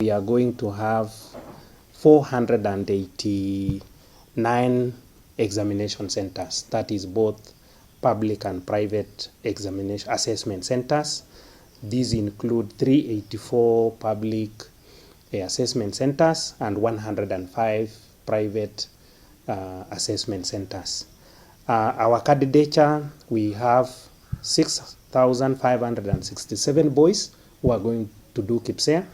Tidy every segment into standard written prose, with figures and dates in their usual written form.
We are going to have 489 examination centers, that is both public and private examination assessment centers. These include 384 public assessment centers and 105 private assessment centers. Our candidature, we have 6,567 boys who are going to do KPSEA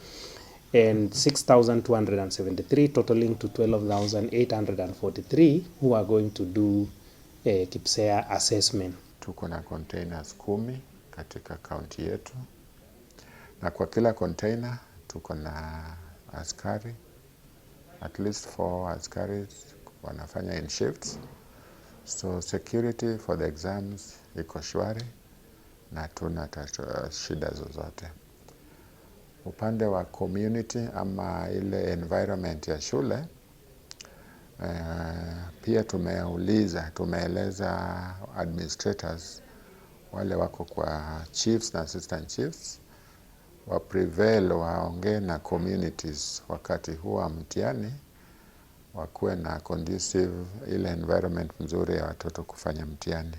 and 6,273, totaling to 12,843 who are going to do a KPSEA assessment. Tuko na containers 10 katika kaunti yetu, na kwa kila container tuko na askari, at least four askari wanafanya in shifts. So security for the exams iko shwari na tuna shida zozote. Upande wa community ama ile environment ya shule, pia tumeuliza, tumeeleza administrators wale wako kwa chiefs na assistant chiefs wa prevail, waongee na communities wakati huu wa mtihani, wakuwe na conducive ile environment mzuri ya watoto kufanya mtihani.